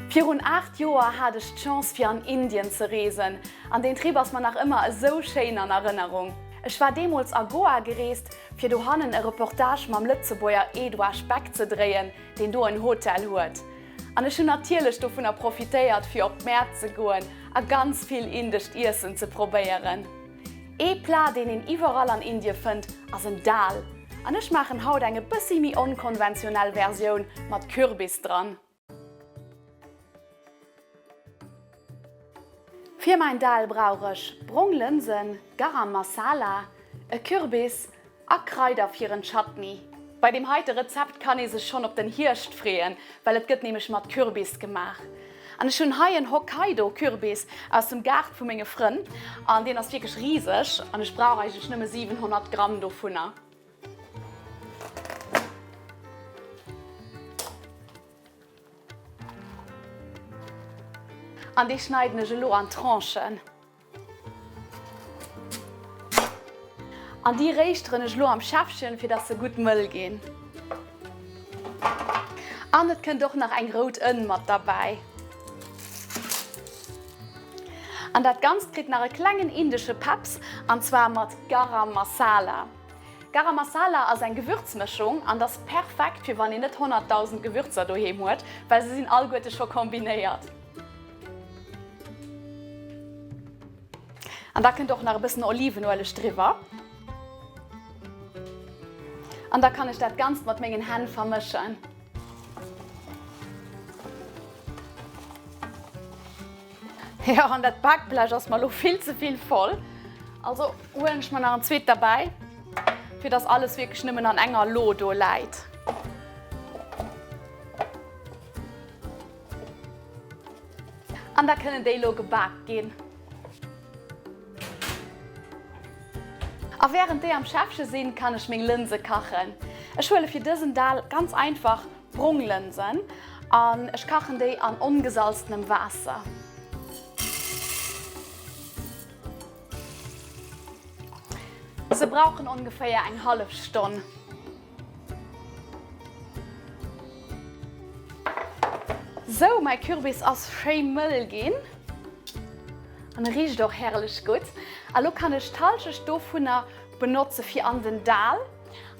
Virun 8 Joer hat ech d'Chance fir an Indien ze reesen an deen Trip ass mer nach ëmmer esou schéin an Erënnerung. Ech war deemools a Goa gereest fir dohannen e Reportage mam Lëtzebuerger Edouard Speck ze dréien, deen do en Hotel huet. An ech hunn natierlech dovunner profitéiert fir op d'Mäert ze goen a ganz vill indescht Iessen ze probéieren. Ee Plat deen een iwwerall an Indie fënnt ass en Dal. An ech maachen haut eng e bëssi méi onkonventionell Versioun mat Kürbis dran. Fir mäin Dal brauch ech brong Lënsen, Garam Masala, e Kürbis a Kraider fir en Chutney. Bei deem heite Rezept kann ee sech schonn op den Hierscht freeën, well et gëtt nämlech mat Kürbis gemaach. An ech hunn hei en Hokkaido Kürbis aus dem Gaart vu menge Frënn an deen ass wierklech riseg an ech brauch eigentlech nëmme 700 Gramm dovunner. An dee schneiden ech elo an Tranchen. An déi réischteren ech elo am Schäffchen, fir dass se gutt mëll ginn. An et kënnt och nach eng rout Ënn mat derbäi. An dat Ganzt kritt nach e klengen indesche Peps, an zwar mat Garam Masala. Garam Masala ass eng Gewürzmëschung an ass perfekt fir wann een net 100.000 Gewürzer doheem huet, well se sinn allguerte scho kombinéiert. An da kënnt och nach e bëssen Olivenueleg driwwer. An da kann ech dat Ganzt mat mengen Hänn vermëschen. Jo, an dat Bakblech ass mer elo vill ze vill voll. Also huelen ech mer nach en zweet derbäi, fir dass alles wierklech nëmmen an enger Lo do läit. An da kënnen déi elo gebak ginn. A wärend déi am Schäffche sinn, kann ech meng Lënse kachen. Ech huele fir dësen Dal ganz einfach brong Lënsen an ech kachen déi an ongesalztenem Waasser. Se brauchen ongeféier eng hallef Stonn. Sou, mäi Kürbis ass schéi mëll ginn an e richt och herrlech gutt. A lo kann ech d'Halschecht dovunner benotze fir an den Dal.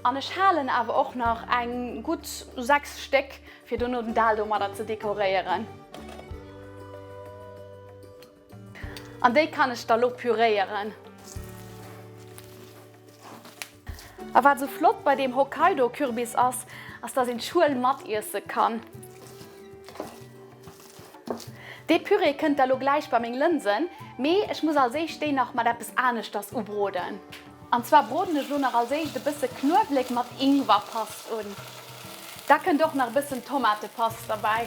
An ech halen awer och nach eng gutt 6 Stéck fir dono den Dal domadder ze dekoréieren. An déi kann ech da lo püréieren. A wat sou flott bei deem Hokkaido Kürbis ass, ass dass een d'Schuel matiesse kann. Dee Püree kënnt da lo gläich bei meng Lënsen, mee ech muss als éischt déi nach mat eppes aneschters ubroden. An zwar broden ech lo nach als éischt e bësse Knuewelek mat Ingwerpast un. Da kënnt och nach e bëssen Tomatepast derbäi.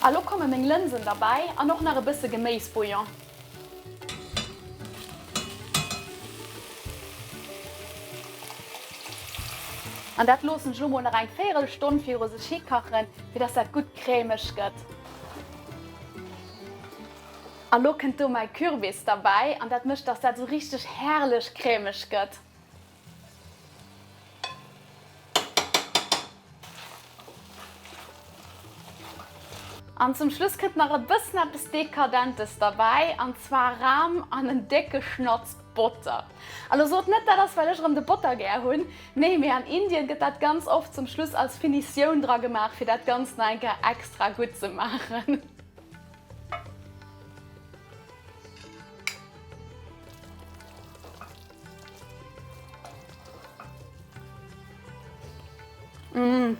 A lo komme meng Lënsen derbäi an och nach e bësse Geméisbouillon. An dat loossen ech lo mol nach eng véierel Stonn viru sech hikachen, fir dass dat gutt crèmeg gëtt. A lo kënnt do mäi Kürbis derbäi an dat mécht, dass dat esou richteg herrlech crèmeg gëtt. An zum Schluss kënnt nach e bëssen eppes Dekadentes derbäi, an zwar Ram an en décke Schnatz Botter. A lo sot net, dat ass well ech erëm de Botter gär hunn, nee, mee an Indien gëtt dat ganz oft zum Schluss als Finitioun dra gemaach, fir dat Ganzt nach eng Kéier extra gutt ze maachen. Mmh.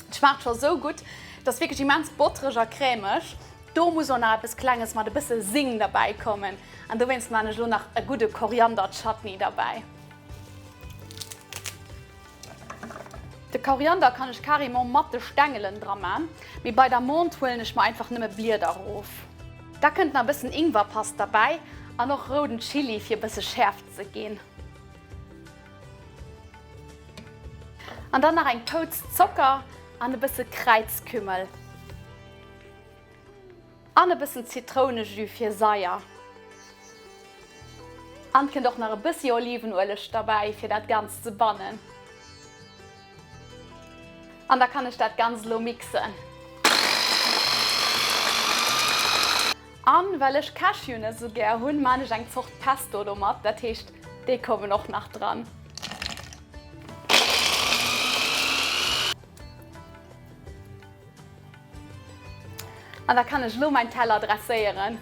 Et schmaacht scho sou gutt. Et ass wierklech immens bottereg a crèmeg. Do muss och nach eppes Klenges mat e bësse Sing derbäi kommen. An dowéinst maan ech elo nach e gudde Koriander-Chutney derbäi. De Koriander kann ech carrément mat de Stengelen dra maan, mee bei der Menthe huelen ech mer einfach nëmme Blieder rof. Da kënnt nach e bëssen Ingwerpast derbäi an och rouden Chili fir e bësse Schäerft ze ginn. An dann nach eng Pouz Zocker an e bësse Kräizkümmel. An e bëssen Zitrounejus fir Saier. An kënnt och nach e bëssi Olivenueleg derbäi fir dat Ganzt ze bannen. An da kann ech dat Ganzt elo mixen. An well ech Cashewnëss esou gär hunn, maan ech eng Zort Pesto domat, dat heescht déi kommen och nach dran. An da kann ech elo mäin Teller dresséieren.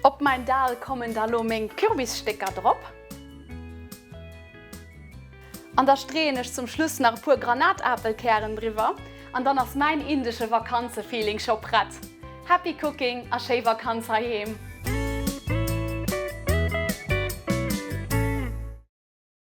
Op mäin Dal kommen da lo meng Kürbisstécker drop. An da streeën ech zum Schluss nach e puer Granatapelkären driwwer an dann ass mäin indesche Vakanzefeeling scho prett. Happy Cooking a schéi Vakanz heiheem!